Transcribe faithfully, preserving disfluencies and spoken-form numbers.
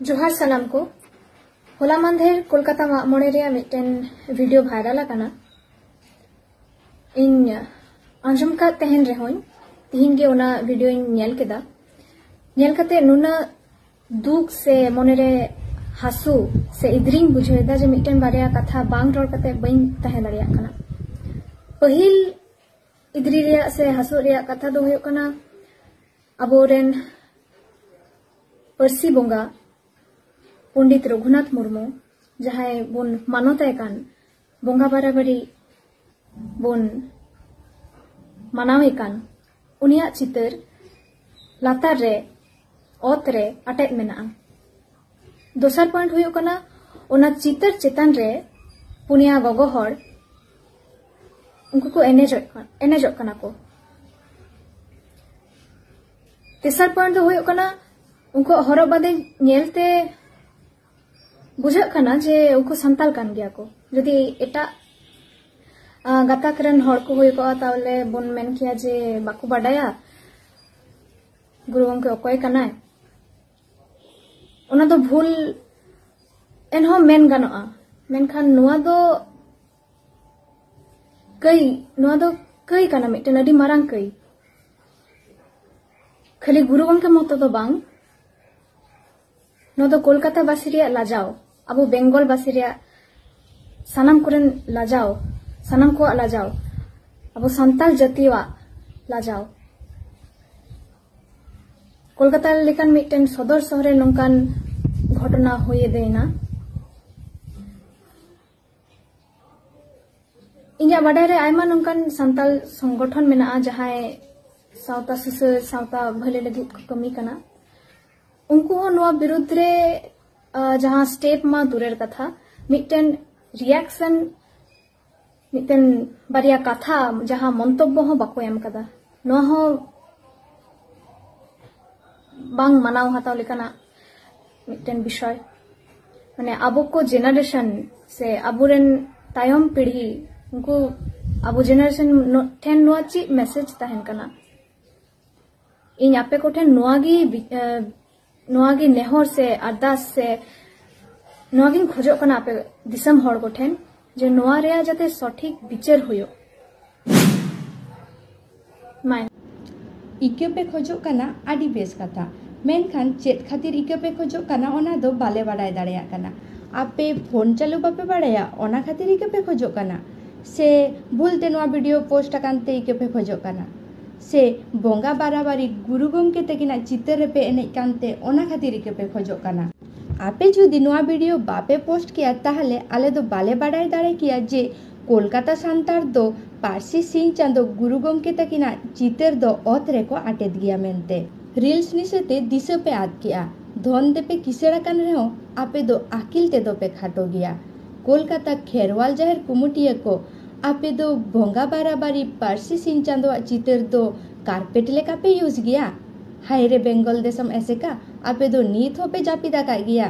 ᱡᱚᱦᱟᱨ ᱥᱟᱱᱟᱢ ᱠᱚ᱾ ᱦᱚᱞᱟ ᱢᱟᱱᱫᱷᱮᱨ ᱠᱳᱞᱠᱟᱛᱟ ᱢᱟᱜ ᱢᱚᱬᱮ ᱨᱮᱭᱟᱜ ᱢᱤᱫᱴᱮᱱ ᱵᱷᱤᱰᱤᱭᱳ ᱵᱷᱟᱭᱨᱟᱞ ᱟᱠᱟᱱᱟ᱾ ᱤᱧ ᱟᱸᱡᱚᱢ ᱠᱟᱫ ᱛᱟᱦᱮᱱ ᱨᱮᱦᱚᱸᱧ, ᱛᱤᱦᱤᱧ ᱜᱮ ᱚᱱᱟ ᱵᱷᱤᱰᱤᱭᱳᱧ ᱧᱮᱞ ᱠᱮᱫᱟ᱾ ᱧᱮᱞ ᱠᱟᱛᱮ ᱱᱩᱱᱟᱹᱜ ᱫᱩᱠ ᱥᱮ ᱢᱚᱱᱮᱨᱮ ᱦᱟᱹᱥᱩ ᱥᱮ ᱤᱫᱨᱤᱧ ᱵᱩᱡᱷᱟᱹᱣ ᱮᱫᱟ ᱡᱮ ᱢᱤᱫᱴᱮᱱ ᱵᱟᱨᱭᱟ ᱠᱟᱛᱷᱟ ᱵᱟᱝ ᱨᱚᱲ ᱠᱟᱛᱮ ᱵᱟᱹᱧ ᱛᱟᱦᱮᱸ ᱫᱟᱲᱮᱭᱟᱜ ᱠᱟᱱᱟ᱾ ᱯᱟᱹᱦᱤᱞ ᱤᱫᱨᱤ ᱨᱮᱭᱟᱜ ᱥᱮ ᱦᱟᱹᱥᱩ ᱨᱮᱭᱟᱜ ᱠᱟᱛᱷᱟ ᱫᱚ ᱦᱩᱭᱩᱜ ᱠᱟᱱᱟ, ᱟᱵᱚᱨᱮᱱ ᱯᱟᱹᱨᱥᱤ ᱵᱚᱸᱜᱟ ᱯᱚᱱᱰᱤᱛ ᱨᱚᱜᱷᱩᱱᱟᱛᱷ ᱢᱩᱨᱢᱩ, ᱡᱟᱦᱟᱸᱭ ᱵᱚᱱ ᱢᱟᱱᱚᱛᱟᱭ ᱠᱟᱱ, ᱵᱚᱸᱜᱟ ᱵᱟᱨᱟᱵᱟᱨᱤ ᱵᱚᱱ ᱢᱟᱱᱟᱣᱮ ᱠᱟᱱ, ᱩᱱᱤᱭᱟᱜ ᱪᱤᱛᱟᱹᱨ ᱞᱟᱛᱟᱨ ᱨᱮ, ᱚᱛ ᱨᱮ ᱟᱴᱮᱫ ᱢᱮᱱᱟᱜᱼᱟ᱾ ᱫᱚᱥᱟᱨ ᱯᱚᱭᱮᱱᱴ ᱦᱩᱭᱩᱜ ᱠᱟᱱᱟ, ᱚᱱᱟ ᱪᱤᱛᱟᱹᱨ ᱪᱮᱛᱟᱱ ᱨᱮ ᱯᱩᱱᱭᱟ ᱜᱚᱜᱚ ᱦᱚᱲ ᱩᱱᱠᱩ ᱠᱚ ᱮᱱᱮᱡᱚᱜ ᱠᱟᱱ, ᱮᱱᱮᱡᱚᱜ ᱠᱟᱱᱟ ᱠᱚ᱾ ᱛᱮᱥᱟᱨ ᱯᱚᱭᱮᱱᱴ ᱫᱚ ᱦᱩᱭᱩᱜ ᱠᱟᱱᱟ, ᱩᱱᱠᱩᱣᱟᱜ ᱦᱚᱨᱚᱜ ᱵᱟᱸᱫᱮ ᱧᱮᱞᱛᱮ ᱵᱩᱡᱷᱟᱹᱜ ᱠᱟᱱᱟ ᱡᱮ ᱩᱱᱠᱩ ᱥᱟᱱᱛᱟᱲ ᱠᱟᱱ ᱜᱮᱭᱟ ᱠᱚ᱾ ᱡᱩᱫᱤ ᱮᱴᱟᱜ, ᱟ, ᱜᱟᱛᱟᱠ ᱨᱮᱱ ᱦᱚᱲ ᱠᱚ ᱦᱩᱭ ᱠᱚᱜᱼᱟ, ᱛᱟᱦᱚᱞᱮ ᱵᱚᱱ ᱢᱮᱱ ᱠᱮᱭᱟ ᱡᱮ ᱵᱟᱠᱚ ᱵᱟᱰᱟᱭᱟ ᱜᱩᱨᱩ ᱜᱚᱢᱠᱮ ᱚᱠᱚᱭ ᱠᱟᱱᱟᱭ᱾ ᱚᱱᱟ ᱫᱚ ᱵᱷᱩᱞ ᱮᱱᱦᱚᱸ ᱢᱮᱱ ᱜᱟᱱᱚᱜᱼᱟ, ᱢᱮᱱᱠᱷᱟᱱ ᱱᱚᱣᱟ ᱫᱚ ᱠᱟᱹᱭ, ᱱᱚᱣᱟ ᱫᱚ ᱠᱟᱹᱭ ᱠᱟᱱᱟ, ᱢᱤᱫᱴᱮᱱ ᱟᱹᱰᱤ ᱢᱟᱨᱟᱝ ᱠᱟᱹᱭ᱾ ᱠᱷᱟᱹᱞᱤ ᱜᱩᱨᱩ ᱜᱚᱢᱠᱮ ᱢᱚᱛᱚ ᱫᱚ ᱵᱟᱝ, ᱱᱚᱣᱟ ᱫᱚ ᱠᱳᱞᱠᱟᱛᱟ ᱵᱟᱥᱤ ᱨᱮᱭᱟᱜ ᱞᱟᱡᱟᱣ, ᱟᱵᱚ ᱵᱮᱝᱜᱚᱞ ᱵᱟᱥᱤ ᱨᱮᱭᱟᱜ ᱥᱟᱱᱟᱢ ᱠᱚᱨᱮᱱ ᱞᱟᱡᱟᱣ, ᱥᱟᱱᱟᱢ ᱠᱚᱣᱟᱜ ᱞᱟᱡᱟᱣ, ᱟᱵᱚ ᱥᱟᱱᱛᱟᱲ ᱡᱟᱹᱛᱤᱭᱟᱜ ᱞᱟᱡᱟᱣ᱾ ᱠᱳᱞᱠᱟᱛᱟ ᱞᱮᱠᱟᱱ ᱢᱤᱫᱴᱮᱱ ᱥᱚᱫᱚᱨ ᱥᱚᱦᱚᱨ ᱨᱮ ᱱᱚᱝᱠᱟᱱ ᱜᱷᱚᱴᱚᱱᱟ ᱦᱩᱭ ᱮᱫᱮᱱᱟ᱾ ᱤᱧᱟᱹᱜ ᱵᱟᱰᱟᱭ ᱨᱮ ᱟᱭᱢᱟ ᱱᱚᱝᱠᱟᱱ ᱥᱟᱱᱛᱟᱲ ᱥᱚᱝᱜᱚᱴᱷᱚᱱ ᱢᱮᱱᱟᱜᱼᱟ, ᱡᱟᱦᱟᱸᱭ ᱥᱟᱶᱛᱟ ᱥᱩᱥᱟᱹᱨ, ᱥᱟᱶᱛᱟ ᱵᱷᱟᱹᱞᱟᱹᱭ ᱞᱟᱹᱜᱤᱫ ᱠᱚ ᱠᱟᱹᱢᱤ ᱠᱟᱱᱟ᱾ ᱩᱱᱠᱩ ᱦᱚᱸ ᱱᱚᱣᱟ ᱵᱤᱨᱩᱫᱽ ᱨᱮ, ᱟ, ᱡᱟᱦᱟᱸ ᱥᱴᱮᱯ ᱢᱟ ᱫᱩᱨᱮᱨ ᱠᱟᱛᱷᱟ, ᱢᱤᱫᱴᱮᱱ ᱨᱤᱭᱟᱠᱥᱚᱱ, ᱢᱤᱫᱴᱮᱱ ᱵᱟᱨᱭᱟ ᱠᱟᱛᱷᱟ, ᱡᱟᱦᱟᱸ ᱢᱚᱱᱛᱚᱵᱵᱚ ᱦᱚᱸ ᱵᱟᱠᱚ ᱮᱢ ᱠᱟᱫᱟ᱾ ᱱᱚᱣᱟ ᱦᱚᱸ ᱵᱟᱝ ᱢᱟᱱᱟᱣ ᱦᱟᱛᱟᱣ ᱞᱮᱠᱟᱱᱟᱜ ᱢᱤᱫᱴᱮᱱ ᱵᱤᱥᱚᱭ᱾ ᱢᱟᱱᱮ, ᱟᱵᱚ ᱠᱚ ᱡᱮᱱᱟᱨᱮᱥᱚᱱ ᱥᱮ ᱟᱵᱚᱨᱮᱱ ᱛᱟᱭᱚᱢ ᱯᱤᱲᱦᱤ, ᱩᱱᱠᱩ ᱟᱵᱚ ᱡᱮᱱᱟᱨᱮᱥᱚᱱ ᱴᱷᱮᱱ ᱱᱚᱣᱟ ᱪᱮᱫ ᱢᱮᱥᱮᱡᱽ ᱛᱟᱦᱮᱱ ᱠᱟᱱᱟ? ᱤᱧ ᱟᱯᱮ ᱠᱚᱴᱷᱮᱱ ᱱᱚᱣᱟ ᱜᱮ ᱵᱤ-, ᱮ, ᱱᱚᱣᱟ ᱜᱮ ᱱᱮᱦᱚᱨ ᱥᱮ ᱟᱨᱫᱟᱥ ᱥᱮ ᱱᱚᱣᱟ ᱜᱤᱧ ᱠᱷᱚᱡᱚᱜ ᱠᱟᱱᱟ ᱟᱯᱮ ᱫᱤᱥᱚᱢ ᱦᱚᱲ ᱠᱚᱴᱷᱮᱱ, ᱡᱮ ᱱᱚᱣᱟ ᱨᱮᱭᱟᱜ ᱡᱟᱛᱮ ᱥᱚᱴᱷᱤᱠ ᱵᱤᱪᱟᱹᱨ ᱦᱩᱭᱩᱜ᱾ ᱢᱟᱭ᱾ ᱤᱠᱟᱹ ᱯᱮ ᱠᱷᱚᱡᱚᱜ ᱠᱟᱱᱟ, ᱟᱹᱰᱤ ᱵᱮᱥ ᱠᱟᱛᱷᱟ᱾ ᱢᱮᱱᱠᱷᱟᱱ ᱪᱮᱫ ᱠᱷᱟᱹᱛᱤᱨ ᱤᱠᱟᱹ ᱯᱮ ᱠᱷᱚᱡᱚᱜ ᱠᱟᱱᱟ, ᱚᱱᱟ ᱫᱚ ᱵᱟᱞᱮ ᱵᱟᱰᱟᱭ ᱫᱟᱲᱮᱭᱟᱜ ᱠᱟᱱᱟ᱾ ᱟᱯᱮ ᱯᱷᱳᱱ ᱪᱟᱹᱞᱩ ᱵᱟᱯᱮ ᱵᱟᱲᱟᱭᱟ, ᱚᱱᱟ ᱠᱷᱟᱹᱛᱤᱨ ᱤᱠᱟᱹ ᱯᱮ ᱠᱷᱚᱡᱚᱜ ᱠᱟᱱᱟ? ᱥᱮ ᱵᱷᱩᱞ ᱛᱮ ᱱᱚᱣᱟ ᱵᱷᱤᱰᱤᱭᱳ ᱯᱳᱥᱴ ᱟᱠᱟᱱ ᱛᱮ ᱤᱠᱟᱹ ᱯᱮ ᱠᱷᱚᱡᱚᱜ ᱠᱟᱱᱟ? ᱥᱮ ᱵᱚᱸᱜᱟ ᱵᱟᱨᱟᱵᱟᱨᱤ ᱜᱩᱨᱩ ᱜᱚᱢᱠᱮ ᱛᱟᱹᱠᱤᱱᱟᱜ ᱪᱤᱛᱟᱹᱨ ᱨᱮᱯᱮ ᱮᱱᱮᱡ ᱠᱟᱱᱛᱮ ᱚᱱᱟ ᱠᱷᱟᱹᱛᱤᱨ ᱤᱠᱟᱹ ᱯᱮ ᱠᱷᱚᱡᱚᱜ ᱠᱟᱱᱟ? ᱟᱯᱮ ᱡᱩᱫᱤ ᱱᱚᱣᱟ ᱵᱷᱤᱰᱤᱭᱳ ᱵᱟᱯᱮ ᱯᱳᱥᱴ ᱠᱮᱭᱟ, ᱛᱟᱦᱞᱮ ᱟᱞᱮ ᱫᱚ ᱵᱟᱞᱮ ᱵᱟᱰᱟᱭ ᱫᱟᱲᱮ ᱠᱮᱭᱟ ᱡᱮ ᱠᱳᱞᱠᱟᱛᱟ ᱥᱟᱱᱛᱟᱲ ᱫᱚ ᱯᱟᱹᱨᱥᱤ ᱥᱤᱧ ᱪᱟᱸᱫᱚ ᱜᱩᱨᱩ ᱜᱚᱢᱠᱮ ᱛᱟᱹᱠᱤᱱᱟᱜ ᱪᱤᱛᱟᱹᱨ ᱫᱚ ᱚᱛ ᱨᱮᱠᱚ ᱟᱴᱮᱫ ᱜᱮᱭᱟ ᱢᱮᱱᱛᱮ᱾ ᱨᱤᱞᱥ ᱱᱤᱥᱟᱹᱛᱮ ᱫᱤᱥᱟᱹ ᱯᱮ ᱟᱫ ᱠᱮᱜᱼᱟ᱾ ᱫᱷᱚᱱ ᱛᱮᱯᱮ ᱠᱤᱥᱟᱹᱬ ᱟᱠᱟᱱ ᱨᱮᱦᱚᱸ ᱟᱯᱮ ᱫᱚ ᱟᱹᱠᱤᱞ ᱛᱮᱫᱚ ᱯᱮ ᱠᱷᱟᱴᱚ ᱜᱮᱭᱟ᱾ ᱠᱳᱞᱠᱟᱛᱟ ᱠᱷᱮᱨᱣᱟᱞ ᱡᱟᱦᱮᱨ ᱠᱩᱢᱩᱴᱤᱭᱟᱹ ᱠᱚ, ᱟᱯᱮ ᱫᱚ ᱵᱚᱸᱜᱟ ᱵᱟᱨᱟᱵᱟᱨᱤ ᱯᱟᱹᱨᱥᱤ ᱥᱤᱧ ᱪᱟᱸᱫᱚᱣᱟᱜ ᱪᱤᱛᱟᱹᱨ ᱫᱚ ᱠᱟᱨᱯᱮᱴ ᱞᱮᱠᱟ ᱯᱮ ᱤᱭᱩᱡᱽ ᱜᱮᱭᱟ? ᱦᱟᱭ ᱨᱮ ᱵᱮᱝᱜᱚᱞ ᱫᱤᱥᱚᱢ ᱮᱥᱮᱠᱟ, ᱟᱯᱮ ᱫᱚ ᱱᱤᱛ ᱦᱚᱸᱯᱮ ᱡᱟᱹᱯᱤᱫ ᱟᱠᱟᱫ ᱜᱮᱭᱟ᱾